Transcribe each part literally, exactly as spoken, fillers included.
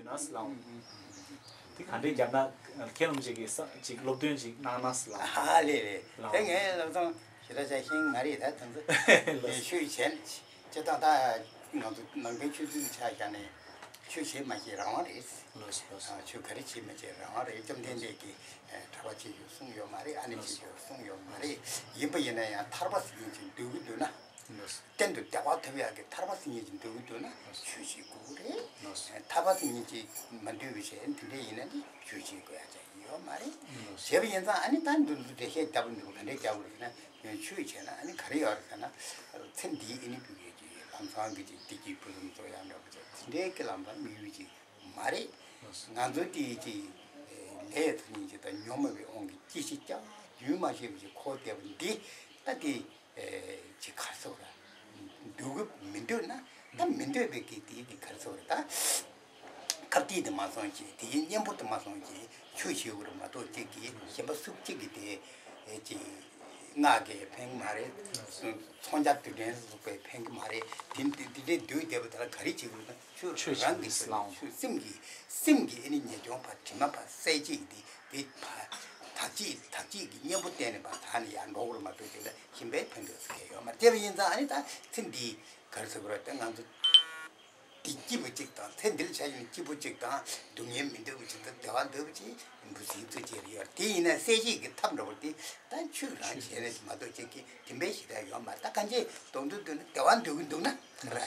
ལགས་སོ་ལགས། དེ་ག་འདྲས་བརྒྱབ་ན་ཁྱེད་རྣམས་ཅིག་གིས་ས་ཅིག་སློབ་སྟོན་ཅིག་གནང་ན་ལགས། ཨ་ལེ་ལེ། ལགས། དེ་ངས་ལབ་ཙང་ཞེ་དྲག་ཆ་ཤེས་མ་རེད། ད་དེ་ཚོ་ལས་ཤོད་བྱས་ནས་ཅི་ལྟར་ད་ང་ཚོ་ནང་པའི་ཆོས་ཚུལ་ཆ་བཞག་ནས་ཆོས་བྱེད་མ་བྱེད་རང་དབང་རེད། ལགས་སོ་ལགས་སོ། ཨ་ཆོས་ག་རེ་བྱེད་མ་བྱེད་རང་དབང་རེད། བཅོམ་ལྡན་འདས་ཀྱིས་ཨ་གྲྭ་པ་བྱེད་རྒྱུ་གསུངས་ཡོད་མ་རེད། ཨ་ནེ་བྱེད་རྒྱུ་གསུངས་ཡོད་མ་རེད། ཡིན་པ་ཡིན་ན་ཡང་ཐར་པ་ཟེར་མཁན་ཅིག་འདོད་ཀྱི་འདུག་ན། གཏན་དུ་བདེ་བ་ཐོབ་ཡག་གི་ཐར་པ་ཟེར་མཁན་ཅིག་འདོད་ཀྱི་འདུག་ན་ཆོས་བྱེད་དགོས་ཀྱི་རེད། ཐར་པ་ཟེར་མཁན་ཅིག་མ་འདོད་པ་བྱས་དེ་འདྲ་ཡིན་ན་ནི་ཆོས་བྱེད་དགོས་ཡག་ཅིག་ཡོད་མ་རེད། བྱས་པ་ཡིན་ཙང་ཨ་ནི་ད་འདི་ཚོ་འགྲེལ་བཤད་རྒྱབ་པ་འདུག་ག་འདྲས་རྒྱབ་དགོས་ཟེར་ན། ཡང་ཆོས་བྱས་ན་ཨ་ནི་ག་རེ་ཡོད་རེད་ཟེར་ན། ཚེ་འདིའི་ཨ་ནི་བུ་གའི་ཅིག་ལམ་སང་གི་ཅིག་བདེ་སྐྱིད་ཕུན་སུམ་ཚོགས་ཡག་འདྲ་པོ་ཅིག་དེ་འདྲའི་གི་ལམ་སང་དམིགས་ཡུལ་ཅིག་མ་རེད། ང་ཚོ་དེའི་ཅིག་ལས་ཐོག་ཉིད་ཅིག་དང་ཉོན་མོངས་པའི་དབང་གིས་སྐྱེ་ཤི་རྐྱང་རྒྱུན་མ་ཆད་པ་ཅིག་འཁོར་བསྡད་པ་འདི་ད་དེ་ཅིག་ག་རེ་ཟེར་དགོས་རེད། འདོད་ཀྱི་མི་འདོད་ན་ད་མི་འདོད་པའི་གི་དེའི་གི་ག་རེ་ཟེར་དགོས་རེད་ད། ཁ་གཏད་དེ་མ་སོང་ཅིག་དེའི་གཉེན་པོ་དེ་མ་སོང་ཅིག་ཆོས་བྱེད་དགོས་རེད་མ་གཏོགས་ཅིག་གི་གཞན་པ་སུ་གཅིག་གིས་དེ་ཅིག་སྔགས་ཀྱིས་ཕན་གྱི་མ་རེད། ཚོང་རྒྱག་དུས་དྲན་སོགས་པས་ཕན་གྱི་མ་རེད། དེ་དེ་དེ་འདྲའི་འདོད་བསྡད་པ་དེ་ལ་ག་རེ་བྱེད་དགོས་ན་ཆོས་ཆོས་རང་གི་བྱེད་དགོས། ཆོས་སེམས་ཀྱི་སེམས་ཀྱི་ཨ་ནི་ཉེས་སྐྱོན་པ་དྲི་མ་པ་གསལ་བྱེད་ཀྱི་དེ་དེ་ཕ་དག་བྱེད་དག་བྱེད་ཀྱི་གཉེན་པོ་བསྟེན་ནས་པ་དག་ནས་ཡར་འགྲོ་དགོས་རེད་མ་གཏོགས་དེ་འདྲ་གཞན་པའི་ཕན་ཐོགས་སུ་གལ་ཡོད་མ་རེད། དེ་བ་ཡིན་ཙང་ཨ་ནི་ད་ཚེ་འདིའི་ག་རེ་ཟེར་དགོས་རེད་ད། ང་ཚོ་འདི་སྐྱིད་པོ་གཅིག་དང་ཚེ་འདིར་ཆ་བཞག་ན་སྐྱིད་པོ་གཅིག་དང་སྡུག་བསྔལ་མི་འདོད་པ་གཅིག་དང་བདེ་བ་འདོད་པ་གཅིག་འབུ་སྲིན་གཙོ་ཆེ་རེ་ཡོད་དེ་ཡིན་ན་གསལ་བྱེད་ཀྱི་ཐབས་འདྲ་པོ་དེ་ད་ཆོས་རང་བྱས་ནས་མ་གཏོགས་ཅིག་གི་དེ་འདྲའི་ཞེ་དྲག་ཡོད་མ་རེད། ད་གང་ཅི་སྡུག་འདོད་འདོད་ན་བདེ་བ་འདོད་ཀྱི་འདུག་ན་ར་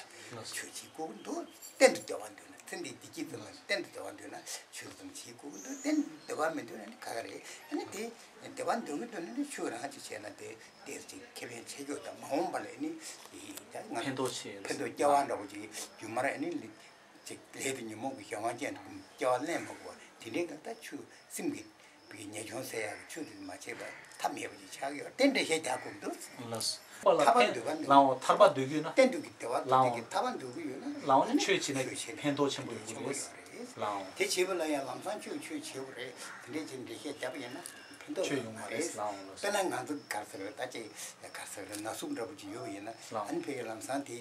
ཆོས་བྱེད་དགོས་ཀྱི་འདུག་གཏན་དུ་བདེ་བ་འདོད་ན་ཚེ་འདི་བདེ་སྐྱིད་ཙམ་ལ་གཏན་དུ་བདེ་བ་འདོད་ན་ཆོས་ཙམ་བྱེད་དགོས་ཀྱི་འདུག་གཏན་དུ་བདེ་བ་མི་འདོད་ན་ནི་ག་ག་རེད། ཨ་ནི་དེ་བདེ་བ་འདོད་ཀྱི་འདུག་ན་ནི་ཆོས་རང་ཅིག་བྱས་ན་དེ། དེར་ཅིག་ཁེ་ཕན་ཆེ་ཤོས་དང་མ་འོངས་པ་ལ་ནི་ཡི་ད་ང་ཕན་ཐོགས་ཆེ་ཕན་ཐོགས་སྐྱེ་བ་འདྲ་བོ་ཅིག་རྒྱུན་མར་ནི་ལི་ཅིག་ལས་དེ་ཉོན་མོངས་ཀྱི་གཞན་དབང་ཅན་དུ་སྐྱེ་བ་ལེན་མ་དགོས་པ་དེ་འདྲའི་གང་ལྟར་ཆོས་སེམས་ཀྱི་བའི་ཉེས་སྐྱོན་སེལ་ཡག་གི་ཆོས་དེ་མ་བྱས་པ་ཐབས་མེད་པ་ཅིག་ཆགས་ཡོད་དེ་འདྲ་བཤད་རྒྱག་དགོས་འདུག་ལགས། ཐར་པ་འདོད་པ་འདོད། ལའོ་ཐར་པ་འདོད་ཀྱི་ཡོད་ན། གཏན་དུ་གི་བདེ་བ་ལའོ་འདོད་ཀྱི་ཐར་པ་འདོད་ཀྱི་ཡོད་ན། ལའོ་ནི་ཆོས་བྱས་ན་ཆོས་བྱས་ཕན་ཐོགས་ཆེན་པོ་ཡོང་གི་རེད། ལའོ། དེ་བྱེད་པ་ལ་ཡང་ལམ་སང་ཆོས་ཆོས་བྱེད་དགོས་རེད། དེ་འདྲའི་ཆེད་འགྲེལ་བཤད་བརྒྱབ་པ་ཡིན་ན་ཕན་ཐོགས་ཆོས་ཡོང་མ་མ་རེད། རེད། ལའོ་ལའོ། དཔེར་ན་ང་ཚོ་ག་རེ་ཟེར་རེད་ད་ཅེ་ག་རེ་ཟེར་རེད་ན་ཟུག་འདྲ་པོ་ཅིག་ཡོད་པ་ཡིན་ན་ལའོ། ཨ་ནི་ཕ་གིའི་ལམ་སང་དེ་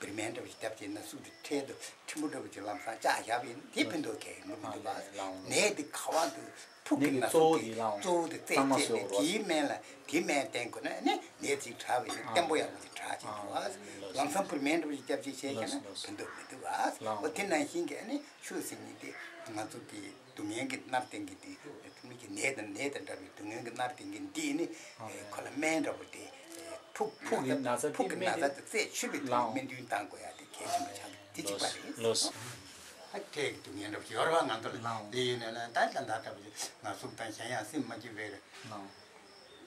བིར་མན་འདྲ་པོ་ཅིག་བརྒྱབ་ཅེ་ན་ཟུག་དེ་འཕྲལ་དུ་ཕྲན་བུ་འདྲ་པོ་ཅིག་ལམ་སང་བཅག་བཞག་པ་ཡིན་ན་དེ་ཕན་ཐོགས་གལ་ཡོད་མི་འདུག་ཨ་ལའོ་ལའོ། ནད་དེ་ག་བ་འདུག་ཕུགས་ཀྱི་ནད་ཀྱི་ན་ཟུག་གཙོ་བོ་དེ་དེ་ལའོ། གཙོ་བོ་དེ་རྩད་གཙང་མ་བཅད་བཟོ་ནས་རོགས། དེའི་སྨན་ལ་དེའི་སྨན་བསྟེན་དགོས་ན་ནི་ནད་ཅིག་དྲག་པ་ཡིན་ན་བརྟན་པོ་ཡག་པོ་ཅིག་དྲག་ཅིག་འགྲོ་ཨ། ལམ་སང་བིར་མན་འདྲ་པོ་ཅིག་བརྒྱབ་ཅེ་བྱས་བྱས་ན་ཕན་ཐོགས་མི་འདུག་ཨ། འོ་དེ་ནང་བཞིན་གྱི་ཨ་ནི་ཆོས་ཟེར་མཁན་དེ་ང་ཚོ་གི་སྡུག་བསྔལ་གྱི་མནར་གཏོང་གི་དེ་མི་གི་ནད་དང་ནད་དང་འདྲ་བའི་སྡུག་བསྔལ་གྱི་མནར་གཏོང་གི་འདི་ནི་ཁོ་ལ་སྨན་འདྲ་པོ་དེ་ཕུགས་ཕུགས་ཀྱི་ན་ཚ་ཕུགས་ཀྱི་ན་ཚ་དེ་རྩད་ཆོད་པའི་སྨན་དོན་བཏང་དགོས་ཡ་དེ་གལ་ཆེན་པོ་ཆགས་དེ་གཅིག་པ་རེད། ལོས། ཨ་འཕྲལ་གྱི་སྡུག་བསྔལ་འདྲ་པོ་ཡོད་རེད་བ་ང་ཚོ་ལ་དེ་ཡིན་ན་ན་ད་ལྟ་ད་འདྲ་པོ་ང་ཟུག་དང་གཞན་ཡང་སེམས་མ་སྐྱིད་པའི་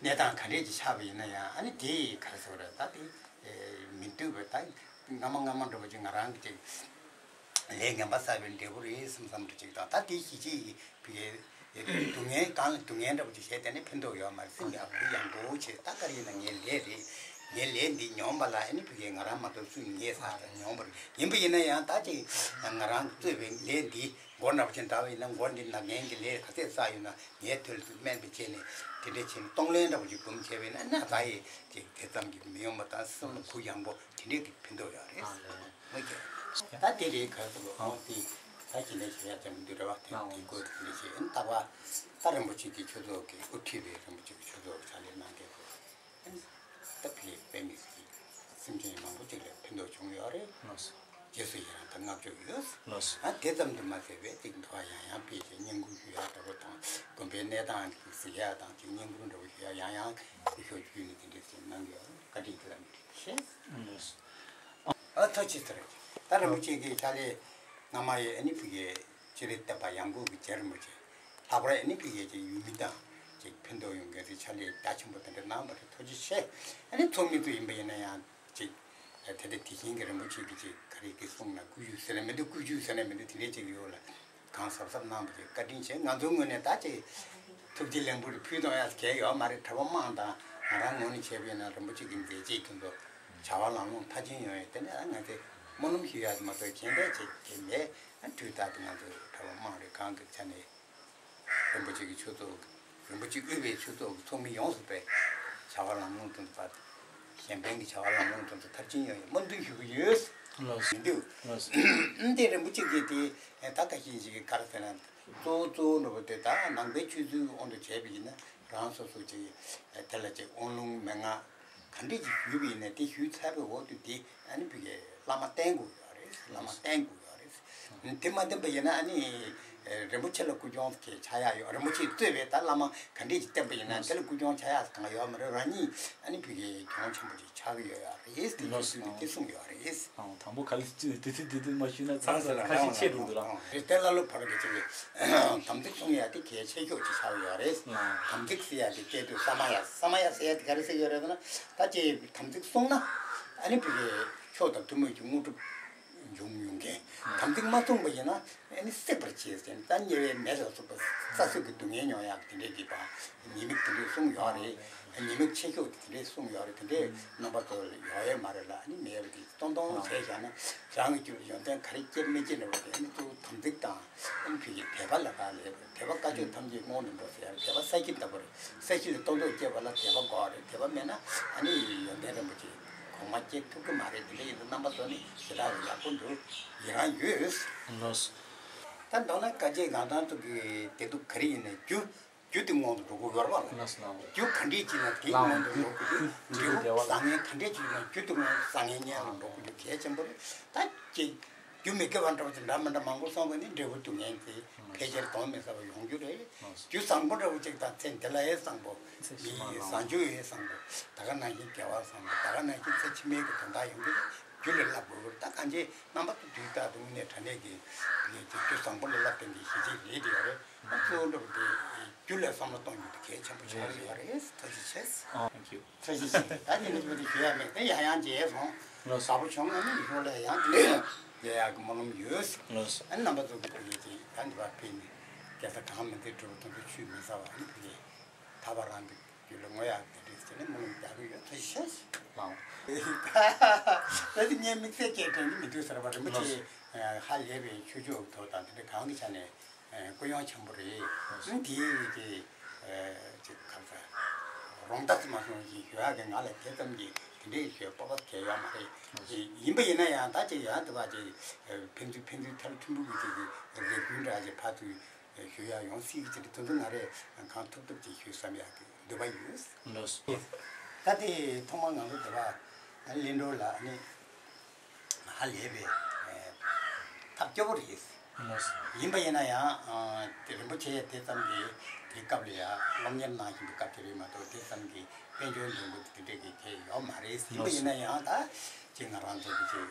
གནས་སྟངས་ག་འདྲས་ཀྱི་ཆགས་པ་ཡིན་ན་ཡང་ཨ་ནི་དེ་ག་རེ་ཟེར་བ་རེད་ད་དེ་མི་འདོད་པ་ད་སྔ་མ་སྔ་མ་འདྲ་པོ་ཅིག་ང་རང་གི་ཅིག་ལས་ངན་པ་བསགས་པའི་འབྲས་བུ་རེད་བསམ་བསམ་འདྲ་ཅིག་དང་ད་དེ་གཞི་བྱེས་ཀྱི་བི་གའི་སྡུག་བསྔལ་གང་ལ་སྡུག་བསྔལ་འདྲ་པོ་ཅིག་བྱས་དེ་ནི་ཕན་ཐོགས་ཡོད་མ་རེད་སེམས་ཡག་པོ་ཡག་པོ་བྱས་ད་ག་རེ་ཡིན་ན་ངའི་ལས་རེད་ངའི་ལས་འདི་ཉོན་པ་ལ་ཨ་ནི་བི་གའི་ང་རང་མ་གཏོགས་སུ་ངའི་ས་ལ་ཉོན་པ་རེད་ཡིན་པ་ཡིན་ན་ཡང་ད་ཅིག་ང་རང་གཙོས་པའི་ལས་འདི་མགོ་ནག་པོ་ཅིག་འདྲ་བ་ཡིན་ན་མགོ་འདི་ནག་ངན་གྱི་ལས་ག་ཚད་བསགས་ཡོད་ན་ངའི་དོན་དུ་སྨན་པ་བྱས་ནས་དེ་འདྲ་བྱས་ནས་གཏོང་ལེན་འདྲ་པོ་ཅིག་སྒོམ་བྱས་པ་ཡིན་ན་ན་ད་ཡི་ཅིག་དེ་ཙམ་གྱིས་མི་ཡོང་བ་དང་སེམས་ལ་གུ་ཡངས་པོ་དེ་འདྲས་ཀྱི་ཕན་ཐོགས་ཡོད་རེད། ཨ་ལས། མ་གི། ད་དེ་རེད་ག་ཚོད་ལོ་ཨོ་དེ་ད་ཁྱེད་ནས་ཞུ་ཡ་ཙམ་འདུག་རེད་བ་དེ་དེ་སྐོར་དེ་འདྲས་བྱས་ཨ་ནི་ད་བ་ད་རིན་པོ་ཆེ་གི་ཆོས་ཚོགས་ཀྱི་དབུ་ཁྲིད་པའི་རིན་པོ་ཆེ་གི་ཆོས་ཚོགས་ཀྱི་ཕྱག་ལས་གནང་མཁན་ཚོ། ད་ཕ་གིའི་དཔེ་མི་སྲིད་སེམས་ཅན་མང་པོ་ཅིག་ལ་ཕན་ཐོགས་བྱུང་ཡོད་རེད། ལགས་སོ། རྗེས་སུ་ཡི་རང་དང་བསྔགས་བརྗོད་ཡོད། ལགས་སོ། ཨ་དེ་ཙམ་དུ་མ་ཟད་པའི་ཅིག་འདུལ་བ་ཡང་ཡང་སྤེལ་ཞིང་བསྙེན་བཀུར་ཞུ་ཡག་འདྲ་པོ་དང་དགོན་པའི་གནས་སྟངས་ཀྱི་གཟིགས་ཡག་དང་ཅིག་བསྙེན་བཀུར་འདྲ་པོ་ཞུ་ཡག་ཡང་ཡང་ཤོག་བརྒྱུད་ནས་དེ་འདྲས་ཅིག་གནང་གི་ཡོད་རེད། བཀའ་དྲིན་ཆེ་ལ་མི་དྲིན་ཆེ། ལགས་སོ། ཨ་ཐུགས་རྗེ་ཆེ་ཟེར། ད་རིན་པོ་ཆེ་གི་ཕྱག་ལས་སྔ་མ་ཡི་ཨ་ནི་ཕ་གིའི་སྤྱིར་བསྟན་པ་ཡང་སྒོས་ཀྱི་རྗེ་རིན་པོ་ཆེ། ལྷག་པར་ཨ་ནི་ཕ་གིའི་ཅིག་ཡུལ་མི་དང་ཅིག་ཕན་ཐོགས་ཡོང་མཁན་ཚོའི་ཕྱག་ལས་རྒྱ་ཆེན་པོ་དེ་འདྲ་གནང་བ་རེད་ཐུགས་རྗེ་ཆེ། ཨ་ནི་ཚོགས་མི་ཚོ་ཡིན་པ་ཡིན་ན་ཡང་ཅིག་དེ་འདྲ་དེ་བཞིན་གྱི་རིན་པོ་ཆེ་གི་ཅིག་ག་རེ་གི་གསུང་ན་སྐུ་བཞུགས་ཟེར་ན་མི་འདུག་སྐུ་བཞུགས་ཟེར་ན་མི་འདུག་དེ་འདྲའི་ཅིག་ཡོད་ལ་གང་གཟབ་གཟབ་གནང་བ་ཅིག་བཀའ་དྲིན་ཆེ། ང་ཚོའི་ངོས་ནས་ད་ཅིག་ཐུགས་རྗེ་ལེགས་འབུལ་ཕུལ་གཏོང་ཡག་གལ་ཡོད་མ་རེད། གྲྭ་པ་དམངས་དང་ང་རང་ངོས་ནས་བྱས་པ་ཡིན་ན་རིན་པོ་ཆེ་གི་མཛད་རྗེས་དེ་ཚོ་བྱ་བ་ལམ་ལྷོང་མཐར་ཕྱིན་ཡོང་ཡོད་དེ་ནས་ང་ཚོས་སྨོན་ལམ་ཞུ་ཡག་མ་གཏོགས་གཞན་པའི་ཅིག་གི་མེད། དུས་རྟག་ཏུ་ང་ཚོ་གྲྭ་པ་དམངས་རེ་གང་གི་ཆ་ནས་རིན་པོ་ཆེ་གི་ཆོས་ཚོགས་རིན་པོ་ཆེ་དབུས་པའི་ཆོས་ཚོགས་ཀྱི་ཚོགས་མི་ཡོངས་སུ་པའི་བྱ་བ་ལམ་ལྷོང་དོན་དུ་བར་གཞན་ཕན་གྱི་བྱ་བ་ལམ་ལྷོང་དོན་དུ་མཐར་ཕྱིན་ཡོང་ཡག་སྨོན་འདུན་ཞུ་གི་ཡོད། ལགས་སོ། མི་འདུག་ལགས་སོ། འདི་རིན་པོ་ཆེ་གིས་དེ་ད་ཁ་ཤས་ཤིག་གིས་ག་རེ་ཟེར་ན། གཙོ་བོ་གཙོ་བོ་འདྲ་པོ་དེ་ད་ནང་པའི་ཆོས་ཚུལ་དབང་དུ་བྱས་པ་ཡིན་ན་རང་སོ་སོ་ཅིག་དེ་ལ་ཅིག་དབང་ལུང་མན་ངག་ག་འདྲས་ཅིག་ཞུས་པ་ཡིན་ན། དེ་ཞུས་ཚར་བའི་འོག་ཏུ་དེ་ཨ་ནི་ཕ་གིའི་བླ་མ་བསྟེན་དགོས་ཡོད་རེད། བླ་མ་བསྟེན་དགོས་ཡོད་རེད། དེ་མ་བསྟེན་པ་ཡིན་ན་ཨ་ནི་རིན་པོ་ཆེ་ལ་ཀུན་སྐྱོང་གི་ཆགས་ཡག་ཡོད། རིན་པོ་ཆེས་གཙོས་པའི་ད་བླ་མ་ག་འདྲས་ཅིག་བསྟེན་པ་ཡིན་ན་དེ་ལ་ཀུན་སྐྱོང་ཆགས་ཡག་གང་ཡོད་མ་རེད། རང་ཉིད་ཨ་ནི་ཕ་གིའི་གྱོང་ཆེན་པོ་ཅིག་ཆགས་ཀྱི་ཡོད་ཡག་རེད། དེ་ལགས་སོ། དེ་གསུངས་ཡོད་རེད། ཨང་། དང་པོ་ག་ལེར་དུས་ཚོད་དེ་དུས་མ་ཞུས་ན་ཚང་མ་ཁ་ཤས་ཆད་འགྲོ་འདུག་ལ། རེད། དེ་ཀླ་ཀློ་བར་གྱི་ཚིག་གི་དམ་ཚིག་སྲུང་ཡ་དེ་གལ་ཆེ་ཤོས་ཅིག་ཆགས་ཡོད་རེད། དམ་ཚིག་ཟེར་ཡ་དེ་སྐད་དུ་ས་མ་ཡ། ས་མ་ཡ་ཟེར་ཡ་དེ་ག་རེ་ཟེར་ཡོད་རེད་ཟེར་ན། ད་ཅིག་དམ་ཚིག་སྲུང་ན་ཨ་ནི་ཕ་གིའི་མཆོག་དང་ཐུན་མོང་གི་དངོས་གྲུབ་འབྱུང་ཡོང་མཁན། དམ་ཚིག་མ་སྲུང་པ་ཡིན་ན་ཨ་ནི་བསྲེག་པར་བྱེད་ཟེར། ད་དམྱལ་བའི་མེ་ལ་སོགས་པ་རྩ་བཟོད་ཀྱི་སྡུག་བསྔལ་མྱོང་ཡག་དེ་འདྲས་ཀྱི་པ་ཉེས་དམིགས་དེ་འདྲས་གསུངས་ཡོད་རེད། ཉེས་དམིགས་ཆེ་ཤོས་དེ་འདྲས་གསུངས་ཡོད་རེད། དེ་འདྲས་རྣམ་པ་ཚོ་ལ་ཡོད་ཡོད་མ་རེད་ལ། ཨ་ནི་མེད་པ་དེ་སྟོང་སྟོང་བྱས་བཞག་ན་རང་གི་རྒྱུད་ལ་ཡོན་ཏན་ག་རེ་སྐྱེ་མི་སྐྱེ་འདྲ་བ་དེ་ཨ་ནི་གཙོ་བོ་དམ་ཚིག་དང་། ཨ་ནི་ཕ་གིའི་དད་པ་ལ་ཁག་ལས་པ། དད་པ་དཀའ་སྤྱོད་ཐམས་ཅད་སྔོན་ལ་འགྲོ་ཟེར་ཡ། དད་པ་ས་གཞི་ལྟ་བུ་རེད། ས་གཞི་ལ་སྟོང་ཐོག་སྐྱེ་བ་ལ་དད་པ་དགོས་རེད། དད་པ་མེད་ན་ཨ་ནི་ཡོན་ཏན་རིན་པོ་ཆེ་གོང་མ་སྐྱེ་ཐུབ་ཀྱི་མ་རེད། དེ་འདྲ་ཡིན་ན་རྣམ་པ་ཚོ་ནི་ཞེ་དྲག་གི་ཡག་པོ་འདུག་ཡི་རང་ཡོད། ལགས་སོ། ད་མདོར་ན་དཀའ་སྤྱད་གང་དང་ཐུག་གི་བདེ་སྡུག་ག་རེ་ཡིན་ནའི་རྒྱུ། རྒྱུ་དེ་སྔོན་དུ་འགྲོ་དགོས་ཡོད་རེད་པ། ལགས་སོ། རྒྱུ་ག་འདྲས་ཅིག་ན་དེའི་སྔོན་དུ་འགྲོ་དགོས། འབྲས་བུ་བཟང་ངན་ག་འདྲས་ཅིག་ན་རྒྱུ་དེ་སྔོན་བཟང་ངན་ཉན་ལ་འགྲོ་དགོས་རྒྱུ་གལ་ཆེན་པོ་རེད། ད་ཅིག་རྒྱུ་མི་དགེ་བ་འདྲ་བོ་ཅིག་འདྲ་མི་འདྲ་མང་པོ་སོང་བ་ནི་འབྲས་བུ་སྡུག་བསྔལ་དེ་ཕལ་ཆེར་གདོང་མི་ཟ་བ་ཡོང་རྒྱུ་རེད། རྒྱུ་བཟང་པོ་འདྲ་བོ་ཅིག་དང་ཚེ་འདི་ལ་ཡང་བཟང་པོ། མི་བཟང་སྤྱོད་ཡང་བཟང་པོ། ད་ག་ནང་བཞིན་དགེ་བ་བཟང་པོ། ད་ག་ནང་བཞིན་ཚེ་ཕྱི་མའི་གི་དོན་དག་ཡོང་གི་རེད། རྒྱུ་ལ་བསླབ་དགོས་ཀྱི་རེད། ད་གང་ཅི་རྣམ་པ་ཚོ་དུས་རྟག་ཏུ་དངོས་གནས་དྲང་གནས་ཀྱི་ངས་ཀྱི་རྒྱུ་བཟང་པོ་ལ་བསླབ་བསྟན་གྱི་གཞི་གཅིག་རེད་དེ་ཡོད་རེད། ད་གཙོ་བོ་འདྲ་བོ་དེ་རྒྱུ་ལ་བསམ་བློ་གཏོང་རྒྱུ་དེ་གལ་ཆེན་པོ་ཆགས་ཀྱི་ཡོད་རེད། ཐུགས་རྗེ་ཆེ། ཨ། Thank you། ཐུགས་རྗེ་ཆེ། ད་དེ་ནི་བོད་དུ་ཞུ་ཡ་མེད། དེ་ཡང་ཡང་མཇལ་སོང་། ལགས་སོ། དགའ་པོ་བྱུང་། ཨ་ནི་ཡོང་ལ་ཡང་དེ་ནས་མཇལ་ཡག་གི་སྨོན་ལམ་ཡོད། ལགས་སོ། ཨ་ནི་རྣམ་པ་ཚོ་གི་ཕ་གི་དེ་ད་འདི་བར་ཕེབས་ནས་རྒྱལ་ས་གང་མི་འདི་གྲུབ་དོན་དུ་ཆུད་མི་ཟ་བ། ཨ་ནི་ཕ་གི་ཐར་པ་རང་གི་རྒྱུད་ལ་བསྔོ་ཡག་དེ་འདྲས་བྱས་ནས་སྨོན་ལམ་རྒྱག་གི་ཡོད། ཐུགས་རྗེ་ཆེ། ལགས། ད་དེ་ངས་དམིགས་བསལ་སྐད་དྲན་གྱི་མི་འདུག་ཟེར་བ་རིན་པོ་ཆེ་ཧ་ལས་པའི་ཆོས་ཕྱོགས་ཐོག་དང་དེ་འདྲ་གང་གི་ཆ་ནས་སྐུ་ཡོན་ཆེན་པོ་རེད། དེའི་གི་ཅིག་ག་ཚ་རོང་ཏ་ཙི་མ་སོང་ཞིག་ཞུ་ཡག་གི་ང་ལ་དེ་ཙམ་གྱི་དེ་འདྲའི་ཞུ་སྤོབས་པ་གལ་ཡོད་མ་རེད། ཡིན་པ་ཡིན་ན་ཡང་ད་ཅིག་ཡང་དེ་བ་ཅིག་ཕན་ཚུན་ཕན་ཚུན་ཐལ་ཕྲན་བུ་གི་ཅིག་གི་རེ་སྐུལ་འདྲ་ཅིག་ཕར་ཚུར་ཞུ་ཡག་ཡོང་སྲིད་ཀྱི་ཅིག་དེ་ཚོ་ང་རས་གང་ཐུབ་ཐུབ་ཅིག་ཞུ་བསམ་ཡག་གི་འདོད་པ་ཡོད། ལགས་སོ། ད་དེ་ཐོག་མར་ང་ཚོ་དེ་བ་གླིང་སྒྲུང་ལ་ནི་ཧ་ལས་པའི་ཐབས་སྐྱོ་པོ་རེད། ལགས་སོ། ཡིན་པ་ཡིན་ན་ཡང་དེ་རིན་པོ་ཆེ་དེ་ཙམ་གྱི་དེ་སྐབས་ལ་ཡང་སློབ་གཉེར་གནང་བཞིན་པའི་སྐབས་དེ་རེད་མ་གཏོགས་དེ་ཙམ་གྱི་དཔལ་འབྱོར་འདོན་པོ་དེ་འདྲ་གི་དེ་ཡོད་མ་རེད། ཡིན་པ་ཡིན་ན་ཡང་ད་ཅིག་ང་རང་ཚོ་གི་ཅིག་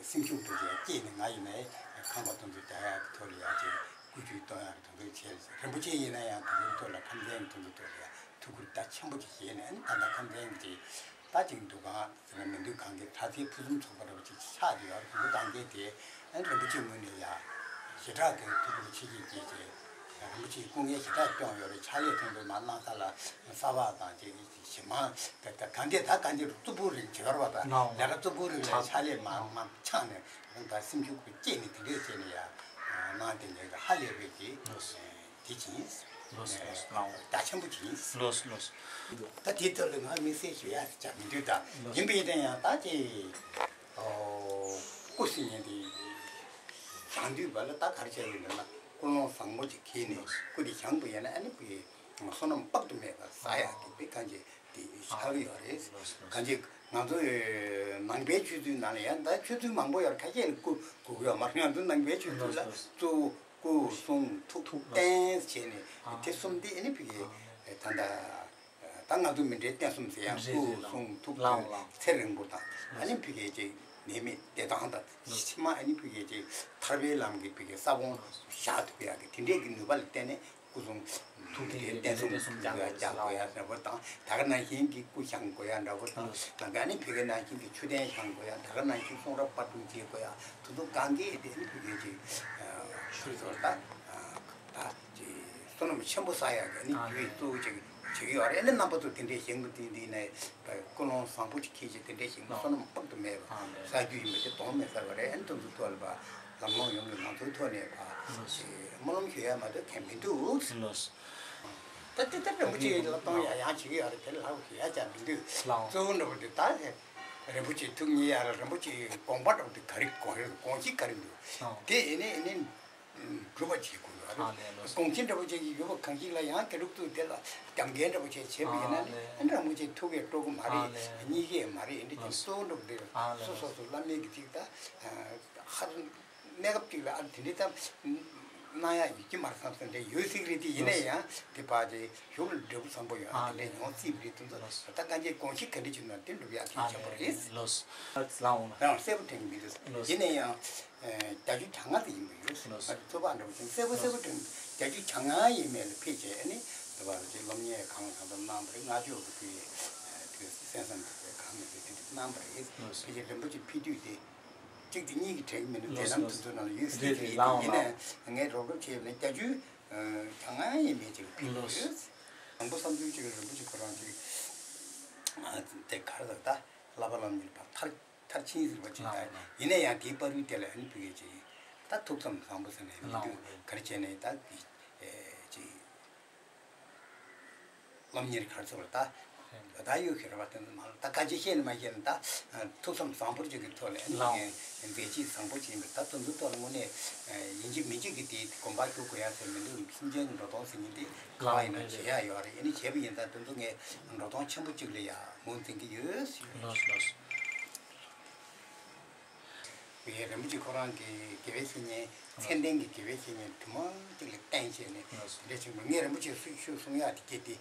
སེམས་ཤུགས་དེ་ཅིག་སྐྱེས་ནས་ང་ཡིན་ནའི་ཁང་པ་དེ་ཚོ་རྒྱག་ཡག་གི་ཐོག་ལ་ཡང་ཅིག་སྐུ་ཚེ་གཏོང་ཡག་གི་དེ་ཚོ་བྱས། རིན་པོ་ཆེ་ཡིན་ན་ཡང་དེ་ཚོའི་ཐོག་ལ་ཁམས་ཚན་གྱི་དེ་ཚོའི་ཐོག་ལ་ཡང་ཐུགས་ཁུར་རྒྱ་ཆེན་པོ་ཅིག་བཞེས་ནས། ཨ་ནི་ད་ལྟ་ཁམས་ཚན་གྱི་ཅིག་ད་ཅིག་འདུ་ཁང་ཟེར་ན་མི་འདུ་ཁང་གི་དྲ་ཚིགས་ཕུན་སུམ་ཚོགས་པ་འདྲ་བོ་ཅིག་ཆགས་བསྡད་ཡོད་རེད། དེ་ཚོ་གང་གས་དེ་ཨ་ནི་རིན་པོ་ཆེ་ངོས་ནས་ཡང་ཞེ་དྲག་གི་ཐུགས་ཁུར་ཆེ་བཞེས་བྱས་བྱས། རིན་པོ་ཆེའི་སྐུ་ངལ་ཞེ་དྲག་བསྐྱོན་ཡོད་རེད། ཕྱག་ལས་ཐོན་པའི་མ་གནང་ས་ལ་གསར་པ་དང་ཅིག་ཞེ་མང་ད་ད་གང་དེ་ད་གང་དེ་རུ་རྩུབ་པོ་རིགས་བྱེད་པར་བ་དང་ལས་ཀ་རྩུབ་པོ་རིགས་ལ་ཕྱག་ལས་མ་མ་ཆག་ནས་ད་སེམས་ཤུགས་སྐྱེས་ནས་དེ་འདྲས་བྱས་ནས་ཡང་གནང་དེ་ངས་ཧ་ལས་པའི་གི་དེ་བྱིན། ལགས་སོ། ལགས་སོ། ལགས་སོ། རྒྱ་ཆེན་པོ་བྱིན། ལགས་སོ། ལགས་སོ། ད་དེའི་ཐོག་ལ་ང་དམིགས་བསལ་ཞུ་ཡ་ཅང་མི་འདུག་ད་ཡིན་པ་ཡིན་ན་ཡང་ད་དེ་སྐུ་ཟེར་མཁན་དེ་བཞེངས་དུས་བ་ལ་ད་ག་རེ་བྱས་ཡོད་ན་ཀུན་སློང་བཟང་པོ་ཅིག་གིས་ནས་སྐུ་དེ་བཞེངས་པ་ཡིན་ན་ཨ་ནི་བུ་ཡི་བསོད་ནམས་དཔག་ཏུ་མེད་པ་བསགས་ཡག་གི་དཔེ་གང་ཅི་དེ་ཆགས་ཀྱི་ཡོད་རེད། གང་ཅི་ང་ཚོ་ནང་པའི་ཆོས་ཚུལ་ནང་ལ་ཡང་ད་ཆོས་ཚུལ་མང་པོ་ཡོད་རེད། ཁ་ཤས་ནི་སྐུ་དགོས་ཀྱི་ཡོད་མ་རེད། ང་ཚོ་ནང་པའི་ཆོས་ཚུལ་ལ་གཙོ་བོ་སྐུ་གསུང་ཐུགས་རྟེན་བྱས་ནས་དེ་གསུམ་དེ་ཨ་ནི་བུ་གི་ད་ད་ད་ང་ཚོ་མི་འདྲའི་རྟེན་གསུམ་ཟེར་ཡང་སྐུ་གསུང་ཐུགས་རྟེན་ཚེ་རིང་པོ་དང་ཨ་ནི་བུ་གི་ཅིག་ནད་མེད་བདེ་ཐང་དང་ཕྱི་མ་ཨ་ནི་བུ་གི་ཅིག་ཐར་པའི་ལམ་གྱི་བུ་གི་ས་བོན་བཞག་ཐུབ་ཡག་གི་དེ་འདྲའི་གི་ནུས་པ་ལ་བརྟེན་ནས། སྐུ་གསུང་ཐུགས་རྟེན་རྟེན་གསུམ་རྒྱག་དགོས་ཡ་འདྲ་པོ་དང་། ད་ག་ནང་བཞིན་གྱི་སྐུ་བཞེངས་དགོས་ཡ་འདྲ་པོ་དང་། ད་ག་ནི་བོད་ཀྱི་ནང་བཞིན་གྱི་མཆོད་རྟེན་བཞེངས་དགོས་ཡ། ད་ག་ནང་བཞིན་གསུང་རབ་པར་སྐྲུན་བྱེད་དགོས་ཡ། དེ་ཚོ་གང་གས་དེ་ནི་བོད་ཀྱི་ཅིག་ཆོས་ཚོགས་ད་ད་ཅིག་བསོད་ནམས་ཆེན་པོ་བསགས་ཡ་གི་ནི་རྒྱུ་ཡི་གཙོ་བོ་ཅིག་བྱེད་ཀྱི་ཡོད་རེད། ནི་རྣམ་པ་ཚོ་དེ་འདྲའི་བཞེངས་པ་དེ་འདི་ནས་ཀུན་སློང་བཟང་པོ་ཅིག་འཁྱེར་བྱས་དེ་འདྲའི་བཞེངས་པ་བསོད་ནམས་དཔག་ཏུ་མེད་པ་བསགས་རྒྱུ་ཡིན་པ་དེ་གདོང་མི་ཟ་བ་རེད། ཨ་ནི་དེ་ཚོ་ཐོག་ལ་བ། ལམ་ལྷོང་ཡོང་གི། ང་ཚོའི་ཐོག་ནས་ཕར་ཅིག་སྨོན་ལམ་ཞུ་ཡ་མ་གཏོགས་གང་མི་འདུག་ལགས་སོ། ད་ལྟ་ལྟ་རིན་པོ་ཆེའི་བསླབ་སྟོན་ཡང་ཡང་བྱེད་ཀྱི་ཡོད་རེད། དེ་ལ་ལྷག་པ་ཞུ་ཡ་ཅང་མི་འདུག་ལགས། གཙོ་བོ་འདྲ་པོ་འདི་ད་ཟེར། རིན་པོ་ཆེ་ཐུགས་མཉེས་ཡ་ར་རིན་པོ་ཆེའི་དགོངས་པ་འདྲ་པོ་དེ་ག་རེ་དགོངས་ཡོད། དགོངས་གཞི་ག་རེ་འདུག་ཨོ། དེ་ཨེ་ནས་ཨེ་ནས་སྒྲུབ་པ་བྱེད་དགོས་ཡོད་རེད། ཨ་ལས་ལོས། དགོངས་གཞི་འདྲ་པོ་ཅིག་ཡོད་པ་གང་ཞིག་ལ་ཡང་དེ་འདྲ་ཐུགས་དེ་ལ་རྒྱབ་འགལ་འདྲ་པོ་བྱས་བྱས་པ་ཡིན་ན་ནི་ཨ་ལས། ཨེ་འདྲ་མོ་ཅིག་ཐུགས་ཀས་སྤྲོ་གི་མ་རེད། ཨ་ལས། གཉིས་ཀས་མ་རེད། ཨེ་འདྲ་ཅིག་ལོས། གཙོ་བོ་འདྲ་པོ་དེ་ཨ་ལས་སོ་ལོས། སོ་སོ་བླ་མའི་གི་ཅིག་ད་ཧ་གནས་སྐབས་ཅིག་ལ་ཨ་དེ་འདྲ་ད་གནང་ཡ་ཡོད་ཀྱི་མ་རེད་བསམ་བསམ་འདྲ་ཡོད་སྲིད་རེད། དེ་ཡིན་ན་ཡང་དེ་བར་དེ་གཞུག་ལ་འབྲས་བུ་བཟང་པོ་ཡོང་ཨ་དེ་འདྲ་ཡོང་སྲིད་པ་རེད། དེ་ཚོ་ད་དཀའ་ངལ་དགོངས་གཞི་ག་འདྲ་བྱུང་ན་དེ་འགྲུབ་ཡག་གི་ཁྱད་པར་རེད། ལོས། ལའང་ལ། རང་གསལ་པོ་དྲན་གྱི་མི་འདུག་ལོས། ཡིན་ན་ཡང་། བརྒྱད་ཅུ་གྱ་ལྔ་དེ་ཡིན་པ་ཡོད། ལོས། ཚོད་དཔག་འདྲ་པོ་བྱུང་གསལ་པོ་གསལ་པོ་དྲན། བརྒྱད་ཅུ་གྱ་ལྔ་ཡས་མས་ལ་ཕེབས་བྱས་ནི་དེ་བར་ཅིག་སློབ་གཉེར་གང་གང་ཐུབ་གནང་བ་རེད། སྔགས་ཕྱོགས་ཀྱི་ཕུལ་ཡས་དེ་གསན་བསམ་དེ་གང་ཡིན་པའི་དེ་འདྲ་གནང་བ་རེད། ལོས། ཕལ་ཆེར་རིན་པོ་ཆེ་ཕེབས་དུས་དེ། གཅིག་དེ་གཉིས་ཀྱི་གྲས་ཀྱི་མི་འདུག་དེ་ལོས་ལམ་དུ་ལོས། འཛུལ་ན་ལ་ཡོད་སྲིད་རེད་ཀྱི་རེད། རེད་ལའང་ཡིན་ལའང་ནའང་ངས་རོགས་རོགས་བྱས་ནས་བརྒྱད་ཅུ་གྱ་ལྔ་ཡས་མས་ཅིག་ལ་ཕེབས་ལོས། ཡོད། དང་པོ་བསམ་ཚུལ་གཅིག་རིན་པོ་ཆེ་ཁོ་རང་ཅིག་དེ་ག་རེ་ཟེར་ད་བསླབ་པ་ལམ་གཉེར་བ་མཐར་མཐར་ཕྱིན་ཟེར་བ་ཅིག་ད་ལའང་ཡིན་ན་ཡང་དེའི་བར་དུ་དེ་ལ་ཨ་ནི་ཕ་གི་ཅིག་ད་ཐུགས་བསམ་བཟང་པོ་ཟེར་ནས་མི་འདུག་ལའང་ག་རེ་བྱས་ནས་ད་ཅིག་སློབ་གཉེར་གར་ཚོར་ད་ད་ཡོད་ཁེ་ར་བ་དེ་ཚོ་མ་ལ་ད་ག་ཅི་བཤད་ནི་མ་བཤད་ནི་ད་ཐུགས་བསམ་བཟང་པོ་ཅིག་གི་ཐོག་ལ་ཨ་ནི་ལའང་ངས་མཛད་རྗེས་བཟང་པོ་ཅིག་ཡིན་པ་ད་དེ་ཚོ་ཐོག་ལ་དངོས་གནས་ཡིན་གཅིག་མིན་གཅིག་གི་དེ་དགོངས་པ་ཞུ་དགོས་ཡ་ཟེར་མི་འདུག་སེམས་ཅན་གྱི་འགྲོ་སྟངས་ཟེར་མཁན་དེ་ག་བ་ཡིན་ན་བྱེད་ཡ་ཡོད་རེད། ཨ་ནི་བྱས་པ་ཡིན་ད་དེ་ཚོ་ངས་འགྲོ་སྟངས་ཆེན་པོ་ཅིག་ལ་ཡ་ངོས་འཛིན་གྱི་ཡོད། ལོས་ལོས། ངས་རིན་པོ་ཆེ་ཁོ་རང་གི་དགེ་བའི་བཤེས་གཉེན་མཚན་ལྡན་གྱི་དགེ་བའི་བཤེས་གཉེན་དུ་མ་གཅིག་ལ་བསྟེན་བྱས་ནས་དེ་འདྲ་ཆེན་པོ་ངས་རིན་པོ་ཆེ་སུ་ཞུ་གསུང་ཡག་དེ་སྐད་དེ་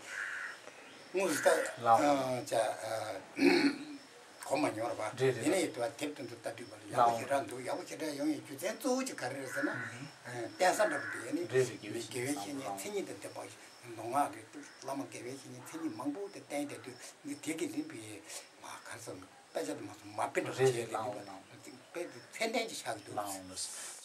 དངོས་སུ་ལྟ་ལའང་ཅག་གོ་མ་མྱོང་ར་བ། རེད་རེད། ཡིན་ནའི་དེ་བ་དེབ་དེ་ཚོ་ལྟ་དུས་པ་ལ་ཡག་པོ་ཞེ་དྲག་འདུག་ཡག་པོ་ཞེ་དྲག་ཡོང་ཡའི་རྒྱུ་མཚན་གཙོ་བོ་ཅིག་ག་རེ་རེད་ཟེར་ན། བསྟེན་ས་འདྲ་པོ་དེ་ཡིན་ནི་རེད་རེད། དགེ་བའི་བཤེས་གཉེན་མཚན་ཉིད་དང་ལྡན་པ་མདོ་སྔགས་ཀྱི་བླ་མ་དགེ་བའི་བཤེས་གཉེན་མཚན་ཉིད་མང་པོ་དེ་བསྟེན་བསྡད་དུས་ནི་དེ་གི་རིམ་པས་མ་ག་རེ་ཟེར་ན། དཔེ་ཆ་དུ་མ་སོང་མ་དཔེ་འདྲ་པོ་རེད་བྱས་རེད། ཏེ་ལའང་ལའང་དཔེ་དེ་ཚད་ལྡན་གྱི་ཆགས་འདུག་ལའང་ལོས།